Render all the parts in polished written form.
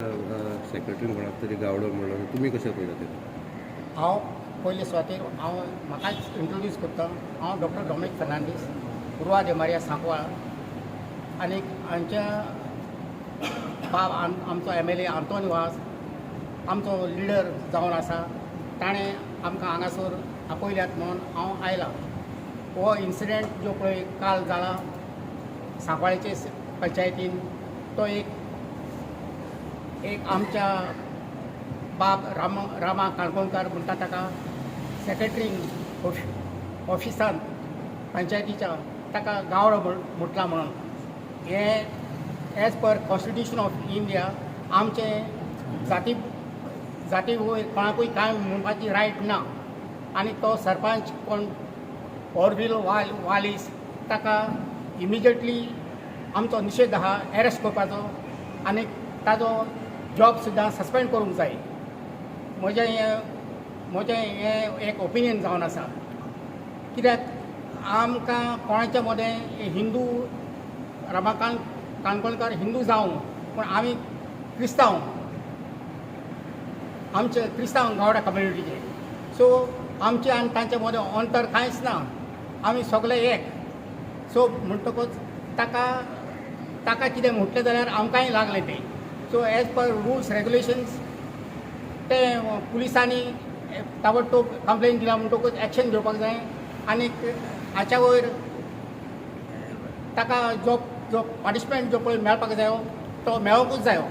सेक्रेटरीन कोणाक तरी गावडो म्हणलो. तुमी कशें पळयता तें? हांव पयले सुवातेर हांव म्हाकाच इंट्रोड्यूस करता. हांव डॉक्टर डॉमिनीक फर्नांडीस, रुआ दे मारिया, सांकवाळ. आनी हांच्या बाब आमचो एमएलए आंतोन वाज आमचो लिडर जावन आसा. ताणें आमकां हांगासर आपयल्यात म्हणून हांव आयलां. हो इन्सिडंट जो पळय काल जाला सांकवाळेचे पंचायतीन, तो एक एक आमच्या बाब रामा काणकोणकार म्हणटा ताका सेक्रेटरीन ऑफिसांत पंचायतीच्या ताका गावडो म्हटला म्हणून, हें as per Constitution of India आमचें जाती जाती वयर कोणाकूय कांय म्हणपाची रायट ना. आनी तो सरपंच कोण ऑरवील वालीस, ताका इमिजिएटली आमचो निशेध आहा, एरेस्ट करपाचो आनी ताजो जॉब सुद्दां सस्पेंड करूंक जाय. म्हजें हें एक ओपिनियन जावन आसा, कित्याक आमकां कोणाच्या मदें हिंदू, रमाकांत काणकोणकार हिंदू जावं, पूण आमी क्रिस्तांव, आमचे क्रिस्तांव गावडा कम्युनिटीचे. सो आमचे आनी तांचे मदें अंतर कांयच ना, आमी सगळे एक. सो म्हणटकूच ताका ताका कितें म्हटलें जाल्यार आमकांय लागलें तें. So as per rules regulations ते पुलिसांनी ताबडतोब कंप्लेन दिला म्हणटकूच एक्शन घेवपाक जाय आनी हाच्या वयर ताका जो जो पनिशमेंट जो पळय मेळपाक जायो तो मेळोंकूच जायो.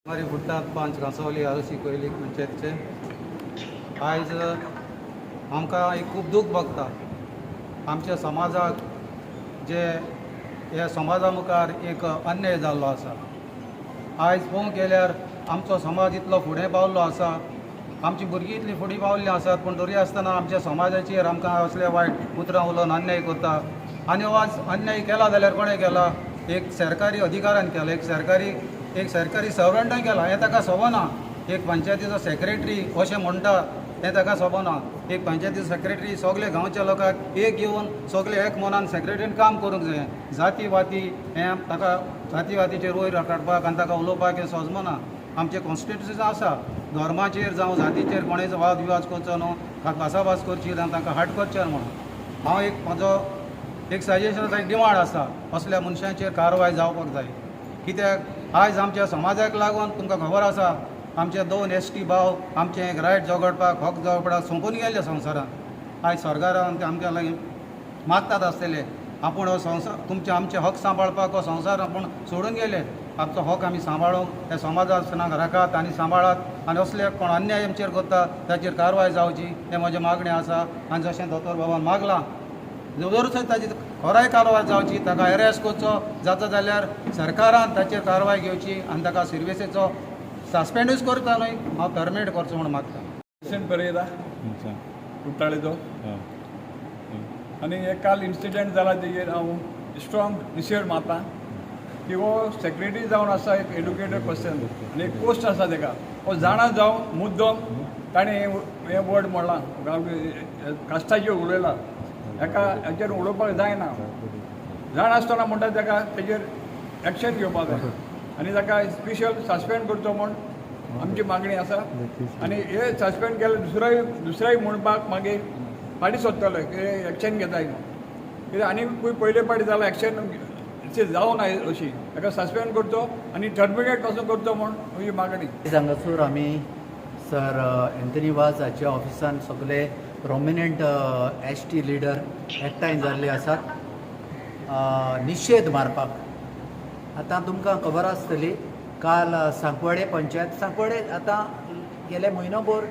मारी फुडटात पंच, कांसावली आरोसी कोयली पंचायतचे. आयज आमकां एक खूब दूख भोगता, आमच्या समाजाक जे ह्या समाजा मुखार एक अन्याय जाल्लो आसा. आयज पळोवंक गेल्यार आमचो समाज इतलो फुडें पावल्लो आसा, आमची भुरगीं इतलीं फुडें पावल्लीं आसात, पूण तरी आसतना आमच्या समाजाचेर आमकां असले वायट उतरां उलोवन अन्याय करता. आनी हो आज अन्याय केला जाल्यार कोणें केला? एक सरकारी अधिकाऱ्यान केला, एक सरकारी सर्वंटान केला. हें ताका सोबना. एक पंचायतीचो सेक्रेटरी अशें म्हणटा हें ताका सोबना. एक पंचायतीचो सेक्रेटरी सगळे गांवच्या लोकांक एक घेवन, सगळे एक मनान सेक्रेटरीन काम करूंक जाय. जाती वाती हें ताका जाती वातीचेर वयर काडपाक आनी ताका उलोवपाक हें सोजमना. आमचें कॉन्स्टिट्युशन आसा, धर्माचेर जावं जातीचेर कोणेच वाद विवाद करचो न्हू, भासाभास करची आनी तांकां हाट करचें म्हणून. हांव एक म्हजो एक सजेशन आसा, एक डिमांड आसा, असल्या मनशांचेर कारवाय जावपाक जाय. कित्याक आयज आमच्या समाजाक लागून तुमकां खबर आसा, आमचे दोन एसटी भाव आमचें एक रायट झगडपाक, हक झगडपाक सोंपून गेल्ले संवसारांत. आयज सरकारान ते आमच्या लागीं मागतात आसतले, आपूण हो संवसार तुमचे आमचे हक सांबाळपाक हो संवसार आपूण सोडून गेले. आमचो हक आमी सांबाळूंक ह्या समाजाक राखात आनी सांबाळात आनी असले कोण अन्याय आमचेर करता ताचेर कारवाय जावची हें म्हजें मागणें आसा. आनी जशें दोतोर बाबान मागलां, जर ताची खराय कारवाय जावची, ताका अरेस्ट करचो, जाता जाल्यार सरकारान ताचेर कारवाय घेवची आनी ताका सर्विसेचो सस्पेंडूच करता न्हय, हांव टर्मिनेट करचो म्हूण मागता. विन्सेंट परेरा, कुट्टाळेचो. आनी एक काल इन्सिडंट जाला तेजेर हांव स्ट्रॉंग निशेध मारता की हो सेक्रेटरी जावन आसा एक एडुकेटेड पर्सन आनी एक पोस्ट आसा तेका, हो जाणा जावन मुद्दम ताणें हें वर्ड म्हणलां, कास्टाचेर उलयला. हेका हेचेर उलोवपाक जायना. जाण आसतना म्हणटा तेका तेजेर एक्शन घेवपाक जाय आनी ताका स्पेशल सस्पेंड करचो म्हूण आमची मागणी आसा. आनी हे सस्पेंड केले दुसऱ्याय म्हणपाक मागीर फाटीं सोदतले की एक्शन घेताय म्हणून. कित्याक आनी खूंय पयले फावटी जाल्यार एक्शन जावना अशी. ताका सस्पेंड करचो आनी टर्मिनेट पासून करचो म्हूण म्हजी मागणी. हांगासर आमी सर एंथनी वाज हाच्या ऑफिसान सगळे प्रोमिनंट एसटी लिडर एकठांय जाल्ले आसात निशेध मारपाक. आतां तुमकां खबर आसतली, काल सांकवाळे पंचायत, सांकवाळे आतां गेले म्हयनोभर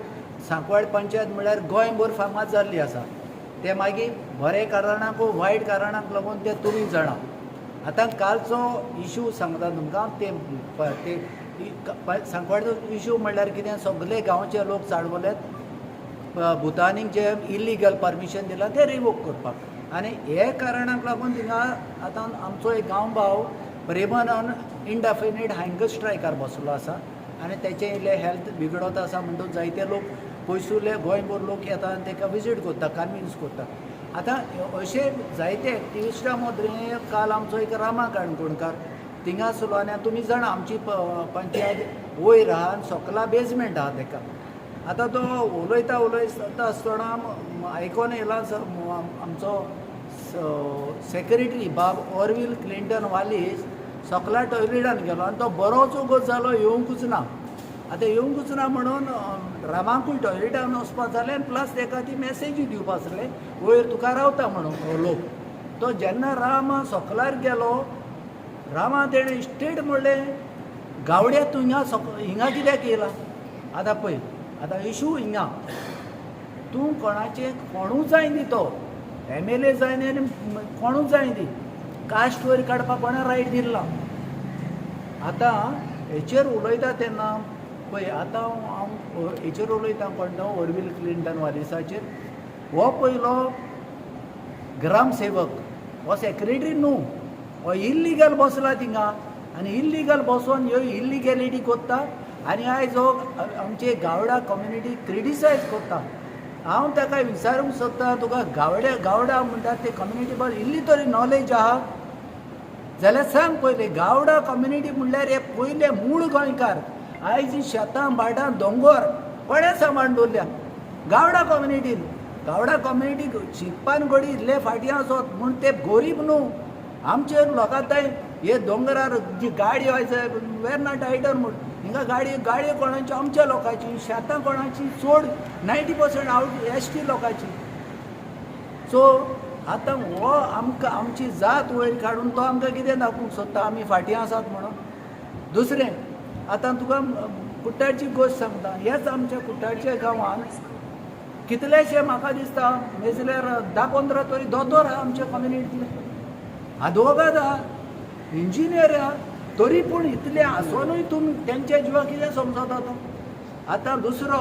सांकवाळे पंचायत म्हणल्यार गोंयभर फामाद जाल्ली आसा. ते मागीर बरे कारणाक वायट कारणाक लागून ते तुमी जाणा. आतां कालचो इशू सांगता तुमकां. ते ते सांकवाळचो इशू म्हणल्यार कितें, सगळे गांवचे लोक चाळवल्यात भुतानीक जे इलिगल परमिशन दिलां तें रिवोक करपाक. आनी हे कारणाक लागून थिंगा आतां आमचो एक गांव भाव प्रेमानंद इनडेफिनीट हँगर स्ट्रायकार बसलो आसा आनी तेचें इल्लें हेल्थ बिगडत आसा म्हणटूच जायते लोक पयसुल्ले गोंयभर लोक येता आनी ताका विजीट करता, कन्विन्स करता. आतां अशे जायते एक्टिविस्टां मदीं काल आमचो एक रामा काणकोणकार थिंगा आसलो. आनी तुमी जाणा, आमची पंचायत वयर आहा आनी सकला बेजमेंट आहा तेका. आतां तो उलयता उलयता आसतना आयकोन येयला आमचो सेक्रेटरी बाब ऑरवील क्लिंटन वालीस सकला टॉयलेटान गेलो आनी तो बरोच वगत जालो येवंकूच ना. आतां येवंकूच ना म्हणून रामाकूय टॉयलेटान वचपा जालें आनी प्लस तेका ती मॅसेजूय दिवपा आसले वयर तुका रावता म्हणून हो लोक. तो जेन्ना रामा सकलार गेलो, रामा तेणें स्ट्रेट म्हणलें, गावड्या तूं हिंगा हिंगा कित्याक येयला? आतां पळय, आतां इशू हिंगा तूं कोणाचें कोणूच जायनी, तो एमएलए जायनी आनी कोणूच जायनी, कास्ट वयर काडपाक कोणें रायट दिला? आतां हेचेर उलयता तेन्ना पळय, आतां हांव हेचेर उलयता कोण तो ऑरवील क्लिंटन वालिसाचेर. हो पयलो ग्रामसेवक, हो सेक्रेटरी न्हू, हो इल्लिगल बसला थिंगा आनी इल्लिगल बसोन ह्यो इल्लिगेलिटी कोत्ता आनी आयज हो आमचे गावडा कम्युनिटी क्रिटिसायज कोत्ता. हांव ताका विचारूंक सोदता, तुका गावड्या गावडा म्हणटात ते कम्युनिटी बद्दल इल्ली तरी नॉलेज आहा जाल्यार सांग. पयलें गावडा कम्युनिटी म्हणल्यार हे पयले मूळ गोंयकार. आयज ही शेतां भाटां दोंगोर कोणें सांबाळून दवरल्या? गावडा कम्युनिटीन. गावडा कम्युनिटी शिकपान घडी इल्ले फाटीं आसत म्हूण ते गरीब न्हू. आमचे लोकां थंय हे दोंगरार जी गाडी आयज वेर्ना टायटन म्हूण हिंगा गाडी, गाडयो कोणाच्यो? आमच्या लोकांची. शेतां कोणाची? चड 90% आवट एसटी लोकांची. सो आतां हो आमकां आमची जात वयर काडून तो आमकां कितें दाखोवंक सोदता, आमी फाटीं आसात म्हणून? दुसरें, आतां तुका कुट्टाळची गोश्ट सांगता. हेच आमच्या कुट्टाळच्या गांवांत कितलेशे, म्हाका दिसता मेजल्यार 10-15 तरी दोतोर आहा आमच्या कम्युनिटींतले, आदवोगाद आहा, इंजिनियर आहा. तरी पूण इतले आसोनूय तुमी तेंच्या जिवाक कितें समजता तो? आतां दुसरो,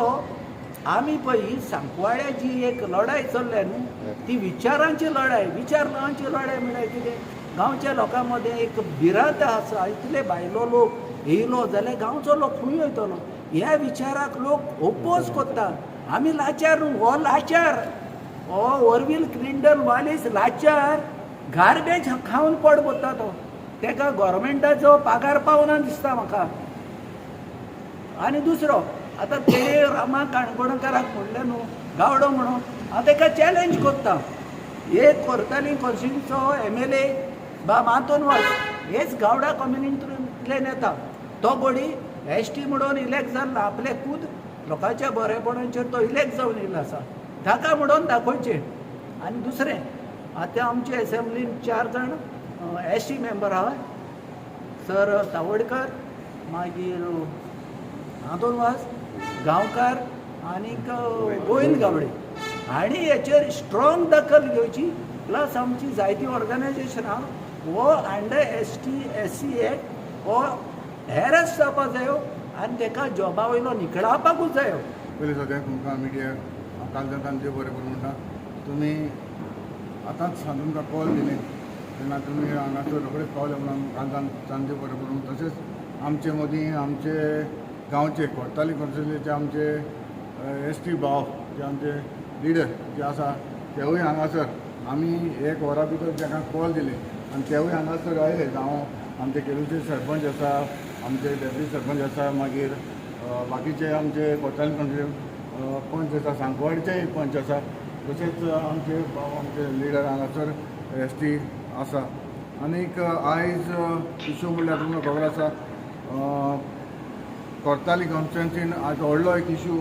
आमी पळय ही सांकवाळ्या जी एक लढाय चल्ल्या न्हू, ती विचारांची लढाय. विचारांची लढाय म्हळ्यार कितें? गांवच्या लोकां मदें एक भिरांत आसा, इतले भायलो लोक येयलो जाल्यार गांवचो लोक खंय वयतलो? ह्या विचाराक लोक ओपोज करता. आमी लाचार न्हू, हो लाचार, हो ऑरवील क्लिंटन वालीस लाचार, गार्बेज खावन पोट भरता तो. तेका गोवोरमेंटाचो पागार पावना दिसता म्हाका. आनी दुसरो, आतां तेणे रामा काणकोणकाराक म्हणलें न्हू गावडो म्हणून, हांव तेका चॅलेंज करता. एक कोरताली कॉन्स्टिट्युन्सीचो एमएलए बाब आंतोन वास हेच गावडा कम्युनिटींतल्यान येता. तो घडी एसटी म्हणून इलेक्ट जाल्लो, आपले खूद लोकांच्या बरेपणाचेर तो इलेक्ट जावन येयल्लो आसा, ताका म्हणून दाखोवचें. आनी दुसरें, आतां आमचे एसेंब्लीन चार जाण एसटी मेंबर आहा, सर तावडकर, मागीर आंतोन वास, गांवकार आनीक गोविंद गावडे, हांणी हेचेर स्ट्रॉंग दखल घेवची. प्लस आमची जायतीं ऑर्गनायझेशनां हो अंडर एसटी एससी एक्ट हो हॅरस जावपा जायो आनी तेका जॉबा वयलो निखळावपाकूच जायो. पयलीं सगळ्यांक तुमकां मिडियाक हांव कालच्यान तांचे बरें करूं म्हणटा. तुमी आतांच हांवें तुमकां कॉल दिलें तेन्ना तुमी हांगासर रोखडेच पावले म्हणून कालच्यान तांचे बरें करूं. तशेंच आमचे मदीं आमचे गांवचे कोर्ताली कॉन्स्टिट्युन्सीचे आमचे एसटी भाव जे आमचे लिडर जे आसा तेवूय हांगासर, आमी एक वरा भितर तांकां कॉल दिले आनी तेवूय हांगासर आयले. जावं आमचे केलूचे सरपंच आसा, आमचे डेप्युटी सरपंच आसा, मागीर बाकीचे आमचे कोर्ताली कॉन्स्टिट्युन्सी पंच आसा, सांकवाडचेय पंच आसा, तशेंच आमचे भाव आमचे लिडर हांगासर एसटी आसा. आनीक आयज इशू म्हणल्यार तुमकां खबर आसा, कोर्ताली कॉन्स्टिट्युन्सीन आयज व्हडलो एक इशू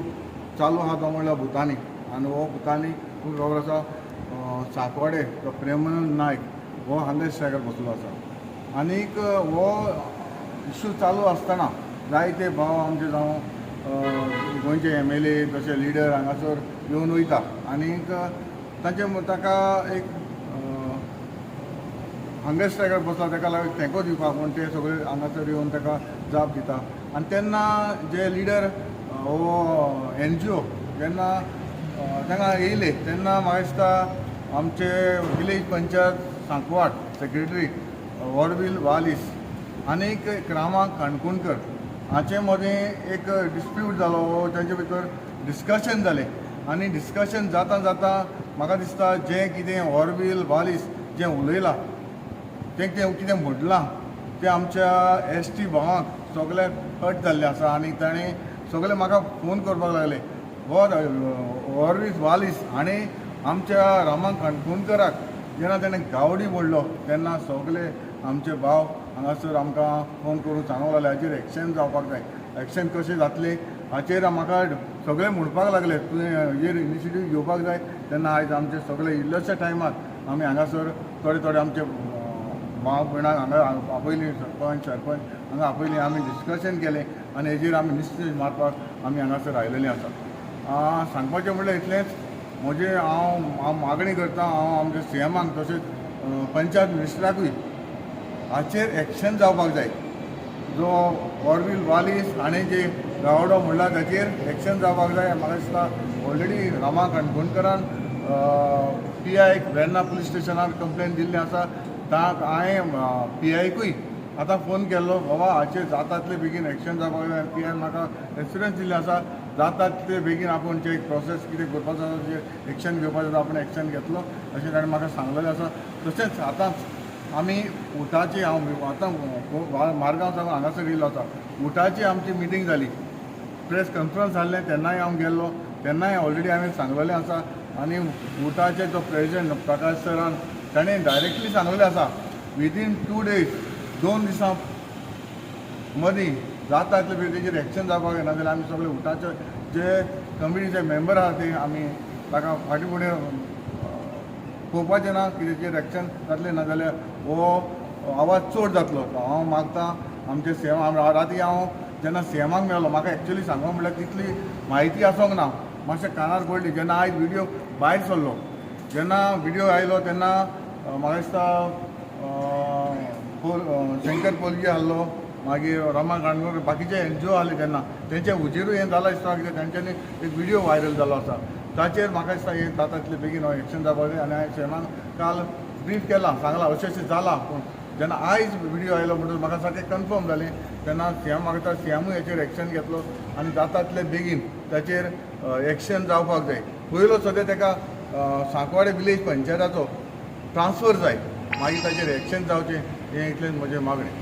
चालू आहा, तो म्हणल्यार भुतानी. आनी हो भुतानी तुमकां खबर आसा, सांकवाडे तो प्रेमानंद नायक हो हंगर स्ट्रायकार बसलो आसा. आनीक हो इशू चालू आसतना जायते भाव आमचे, जावं गोंयचे एमएलए तशे लिडर हांगासर येवन वयता आनीक तांचे ताका एक हंगर स्ट्रायकार बसला ताका लागून तेंको दिवपाक म्हूण ते सगळे हांगासर येवन ताका जाप दिता. आनी तेन्ना जे लिडर हो एनजीओ जेन्ना तांगा येयले तेन्ना म्हाका दिसता आमचे विलेज पंचायत सांकवाड सेक्रेटरी ऑरवील वालीस आनीक एक रामा काणकोणकर हाचे मदीं एक डिस्प्यूट जालो, तांचे भितर डिस्कशन जालें. आनी डिस्कशन जाता जाता म्हाका दिसता जें कितें ऑरवील वालीस जें उलयलां, तें तें कितें म्हणलां तें आमच्या एसटी भावांक सगळे हट जाल्ले आसा आनी ताणें सगळे म्हाका फोन करपाक लागले. हो ऑर्वीस वालीस हाणें आमच्या रामा काणकोणकराक जेन्ना ताणें गावडी मोडलो तेन्ना सगळे आमचे भाव हांगासर आमकां फोन करून सांगूंक लागले हाचेर एक्शन जावपाक जाय, एक्शन कशें जातलें हाचेर म्हाका सगळे म्हणपाक लागले तुवें हेजेर इनिशिएटीव घेवपाक जाय. तेन्ना आयज आमचे सगळे इल्लेश्या टायमार आमी हांगासर थोडे थोडे आमचे भाव भयणाक हांगा आपयली, सरपंच सरपंच हांगा आपयली, आमी डिस्कशन केलें आनी हेजेर आमी निश्चय मारपाक आमी हांगासर आयलेले आसा. सांगपाचें म्हणल्यार इतलेंच म्हजें हांव हांव मागणी करता हांव आमच्या सी एमाक तशेंच पंचायत मिनिस्टराकूय हाचेर एक्शन जावपाक जाय. जो ऑर्वील वालीस हाणें जे गावडो म्हणला ताचेर एक्शन जावपाक जाय. म्हाका दिसता ऑलरेडी रामा काणकोणकरान पी I Verna police स्टेशनार कंप्लेन दिल्ली आसा. ताक हांवें पी आयकूय आतां फोन केल्लो, बाबा हाचेर जाता तितले बेगीन एक्शन जावपाक जाय. पी आयन म्हाका एश्युरंस दिल्लें आसा जाता तितले बेगीन आपूण जे प्रोसेस कितें करपाचो आसा, जे एक्शन घेवपाचो आसा आपूण एक्शन घेतलो अशें ताणें म्हाका सांगलेलें आसा. तशेंच आतांच आमी उटाची, हांव आतां मारगांव सावन हांगासर येयल्लो आसा, उटाची आमची मिटींग जाली, प्रेस कॉन्फरन्स जाल्लें तेन्नाय हांव गेल्लो, तेन्नाय ऑलरेडी हांवें सांगलेलें आसा. आनी उटाचे जो प्रेजिडेंट प्रकाश सरान ताणें डायरेक्टली सांगलेलें आसा विदीन 2 डेज, 2 दिसां मदीं जाता तितले बेगीन तेजेर एक्शन जावपाक जाय, नाजाल्यार आमी सगळे उटाचे जे कमिटीचे मेंबर आहा ते आमी ताका फाटीं फुडें पळोवपाचें ना की तेजेर एक्शन जातलें, नाजाल्यार हो आवाज चड जातलो. हांव मागता आमचे सी एम, राती हांव जेन्ना सी एमाक मेळ्ळो म्हाका एक्चुली सांगप म्हणल्यार तितली म्हायती आसोंक ना, मातशें कानार पडली जेन्ना आयज विडियो भायर सरलो. जेन्ना विडियो आयलो तेन्ना म्हाका दिसता शंकर पोलगी आहलो, मागीर रमा काणकोणकर, बाकीचे एन जी ओ आहले, तेन्ना तेंच्या हुजीरूय हें जालां दिसता कित्याक तेंच्यांनी एक विडियो व्हायरल जालो आसा. ताचेर म्हाका दिसता हें जाता तितले बेगीन एक्शन जावपाक जाय. आनी हांवें सीएमाक काल ब्रीफ केलां, सांगलां अशें अशें जालां. पूण जेन्ना आयज विडियो आयलो म्हणटकच म्हाका सारकें कन्फर्म जालें. तेन्ना सीएम म्हाका दिसता सीएमूय हेचेर एक्शन घेतलो आनी जाता तितले बेगीन ताचेर एक्शन जावपाक जाय. पयलो सद्या ताका सांकवाडे विलेज पंचायताचो ट्रान्सफर जाय, मागीर ताचेर एक्शन जावचें, हें इतलेंच म्हजें मागणें.